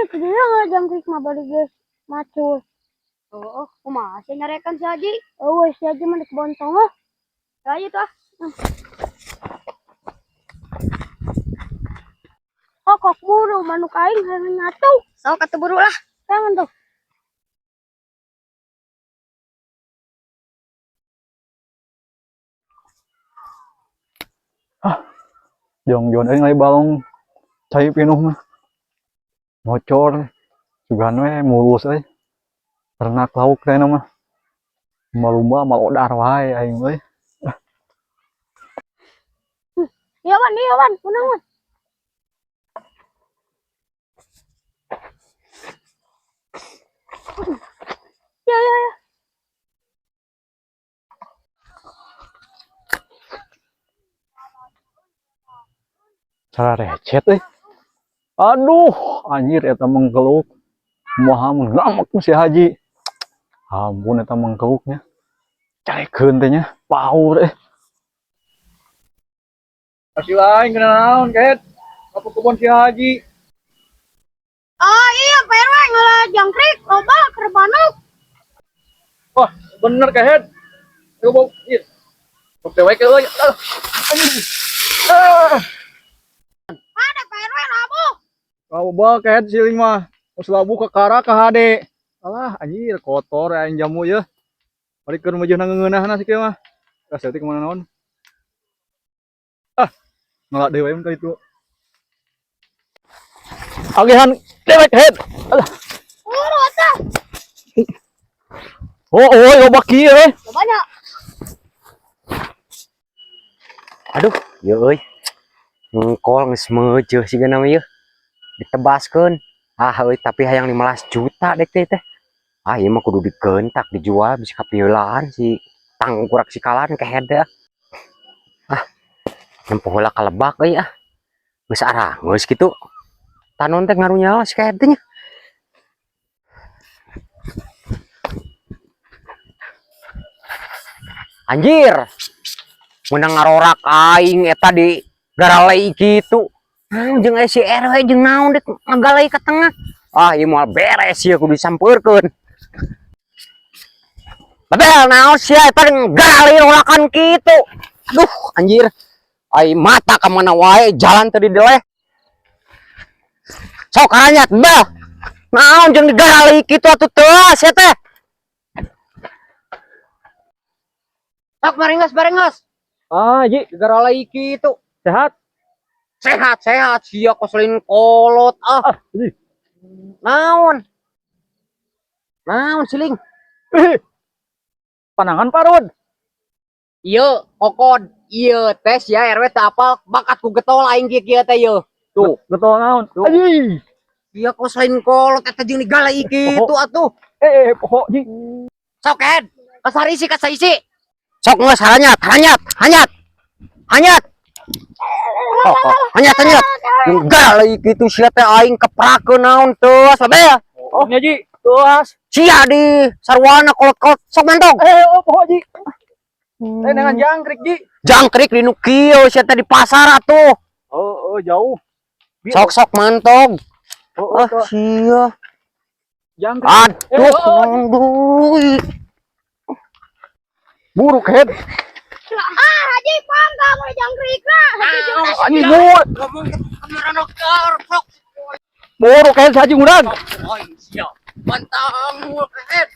Itu dia nggak jangkrik mah balik geus macul. Oh, kumaha sih nyarekan si Haji? Oh, si Haji mah di kebon tonggoh. Ayo tuh ah. Oh, kok buru manuk aing hayang nyatu. Sok atuh buru lah. Jangan tuh. Jongjon euy ngai balong cai pinuh mah. Bocor. Sugan we mulus euy. Ternak lauk teh mah. Lumba-lumba malodar wae aing euy. Iya Wan, iya Wan, kunang Wan. Ya, ya, ya. Cara recet euy. Aduh, anjir eta mengkeluk. Moha ngamek si Haji. Ampun eta mengkeluknya. Carekeun teh nya, paur eh. Kasih lain kena naon, Ket? Apa kebon si Haji? Ah iya, Pak RW ngalah jangkrik, loba keur manuk. Wah, bener kehed. Ayo bau, iya. Sok dewek euy. Ah, anjing. Ah. Ada Pak RW labuh. Loba kehed siling mah. Geus labuh ke kara ka hade. Alah, anjir kotor aing jamu yeuh. Bari keur meujeuhna ngeunahna si kieu mah. Geus teh kemana naon? Ah, ngelak deui we ka itu. Agihan dewek head. Alah. Buru atuh. Oh, oh, loba kieu eh. Lobanya. Aduh, ya euy. Ngkol geus meujeuh siga nama ieu. Ditebaskeun. Ah euy, tapi hayang 15 juta dek teh teh. Ah ieu mah kudu digentak dijual bisa kapiheulaan si tangkurak si kalan kehed ah. Ah, nempo heula ka lebak euy ah. Geus arangeus kitu. Tanon teh ngarunya si kehed teh nya. Anjir. Menang ngarorak aing eta di garalei kitu. Naon jeung aya si RW jeung naon dek ngagalei ka tengah. Ah ieu moal beres ieu kudu disampeurkeun. Babel naon sia eta ngagalei rorakan kitu. Aduh anjir. Ai mata ka mana wae jalan teu dideleh. Sok aranyat bel. Naon jeung digaralei kitu atuh teu sia teh. Sok barengas barengas. Ah, Ji, Digaralei kitu. sehat. Sehat sehat sia koselin kolot ah. Ah, Ji. Naon? Naon siling? Ih. Panangan parud. Ieu kokod, ieu teh sia RW teu apal bakat ku getol aing kieu kieu teh ieu. Tuh, Getol naon? Tuh. Anjing. ieu koselin kolot eta jeung digalei kitu atuh. Eh, poho Ji. Sok Ed, kasarisi kasarisi. Sok geus haranyat, haranyat, hanyat. Hanyat. Oh, oh, hanyat, hanyat. Jeung galei kitu sia teh aing keprakeun naon teu label. Oh, nya Ji. Tuas. Sia di sarwana kolot-kolot sok mantog. Eh, oh, poho Ji. Eh, dengan jangkrik Ji. Jangkrik di nu kieu sia teh di pasar atuh. Oh, oh, jauh. Sok-sok mantog. Oh, oh, Ah, sia. jangkrik. Aduh, Eh, oh, oh. naon deui. Buruk head. Ah, Haji pangga mau jangkrikna. Haji jeung Anjing buruk. Ngomong ke kamera nokar, sok. Buruk head haji ngurang. Oi, sia. Mantap, head.